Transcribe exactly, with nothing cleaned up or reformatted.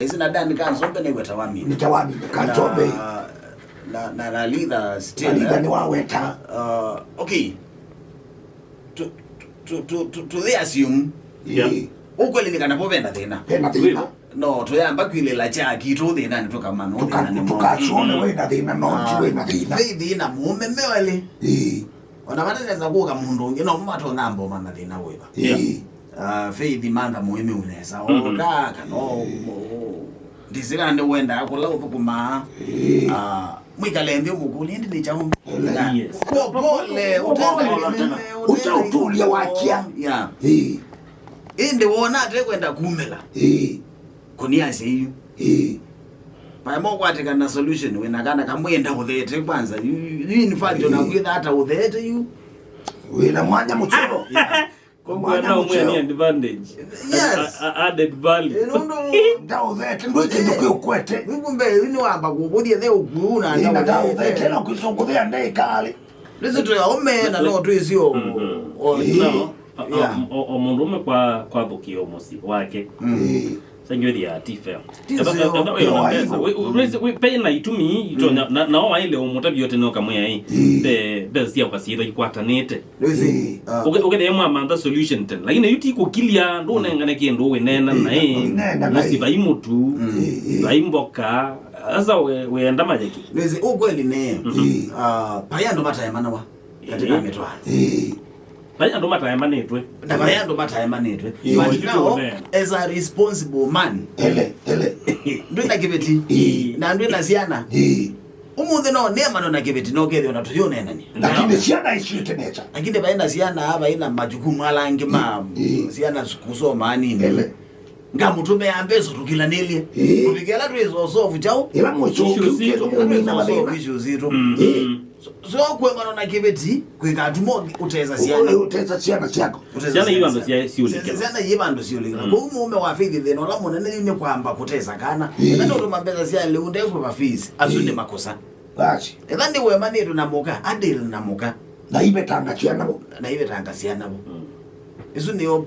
Sina Dan Kanzombe nĩweta wami. Nĩta wami Kanzombe. Na, na, na, na Litha still. Na Litha eh? Nĩwaweta. Uh, okay. To, to, to, to, to they assume. Yeah. Ũkweli nĩ kana vo vena thĩna. Vena thĩna. No, tũyamba kwilĩla kya kitũ thĩnanĩ tũkamana thĩnanĩ. Tũkasũle wĩ na thĩna, no ti wĩ na thĩna. Faith na mũũme meelĩ. Ĩĩ. Ona matanesa kũka mũndũ ũngĩ, no matonya mboma na thĩna wĩva. Ĩĩ. Ah, Faith mantha mũĩmĩu nesa. Oka, kana o, o, ndĩsĩ kana nĩwendaa kũla ũthũkũmaa. Ĩĩ. Ah, mwĩkale nthĩ ũmũkũlye, "Ĩndĩ nĩ kyaũ?" Yes. Kwa pole, ũtenda kĩmeme, ũtenda ũtũlya wakya. Yeah. Ĩĩ. Ĩndĩ wona ate kwenda kumĩla. Ĩĩ. Kũniasya iyu. Ĩĩ. Paema ũkwatĩkana na solution, wĩna kana kamwenda ũthete kwanza. Yu, yu, yu in fact, ona kwĩtha ata ũthete yu. Wĩna mwanya mũchoro. Yeah. Kwa mwana mwene advantage. Yes. A, a, added value. Eh, nũndũ ndaũthete, ndwĩ kĩndũ kĩũkwete. Nĩkumbe, nĩ wamba kũvũthia the ũkuu na ndaũthete. Ĩĩ, na ndaũthete, na kwĩsũngũthĩa ndĩkalĩ. Nĩsĩ twĩ aũme na no twĩsĩ o. Mhm. O, ĩĩ. No, a, a, yeah. O, o mũndũ ũmwe kwa, kwathũkĩa o mũsyĩ wake. Mm. Ĩĩ. Sangĩthĩa ti fair. Ti fair. Etha, etha, etha wĩ na mbesa. Wĩ, wĩ, wĩ, wĩ, pe na itumi itonya, mm, na, nao waĩle ũmũtavya ũtene ũkamwĩa ĩ, mm, mbe, mbesa sya ũkasyĩtha ikwatanĩte. Nĩwĩsĩ, ah, ũke-, ũkethĩa mwamantha solution tene. Lakini yu ti kũkilya, ndũnengane kĩndũ wĩneena naĩ. Ĩĩ, ndũnena naĩ. Mũsyĩ vai mũtu, mm, ĩĩ, ĩĩ, vai mboka. Sasa we, wenda majeki. Nĩwĩsĩ, ũkweli nĩ, mhm, ah, vai andũ mataemanawa katika, ĩĩ, mĩtwaano. Ĩĩ. Vai andũ mataemanĩtwe. Na vai andũ mataemanĩtwe. Ĩĩ. But now, as a responsible man, ele, ele, ndwĩ na kĩveti, ĩĩ, na ndwĩ na syana. Ĩĩ. Ũmũnthĩ no nĩemano na kĩveti no kethĩwa na tũyũneenania. Lakini syana icio iteneta. Lakini vai na syana, vai na majukumu ala angĩ ma, ĩĩ, syana kusoma nini. Ele. Ngamũtũmĩa mbesa tũkilanĩlye. Ĩĩ. Kũvikĩla twĩsosovu kyaũ. Ĩla mũico issues sitũ. Ĩla twĩsosovu issues sitũ. Mm. Ĩĩ. So, so kwemana na kĩveti kwĩkatuma ũtesa syana. Ũtesa syana syaku. Syana i vandũ sya-, siũlikĩla. Syana i vandũ siũlikĩla. Mm. Kwoou mũũme wa Faith thĩna ũla mũnene yu nĩ kwamba kũtesa kana. Ĩĩ. Ĩla nĩũtũma mbesa sya lĩu ndekũva fees, asu nĩ makosa. Basi. Ĩla nĩwemanĩtwe na mũka, adil na mũka. Na ivetanga syana vo. Na ivetanga syana vo. Mm. Isu nĩyo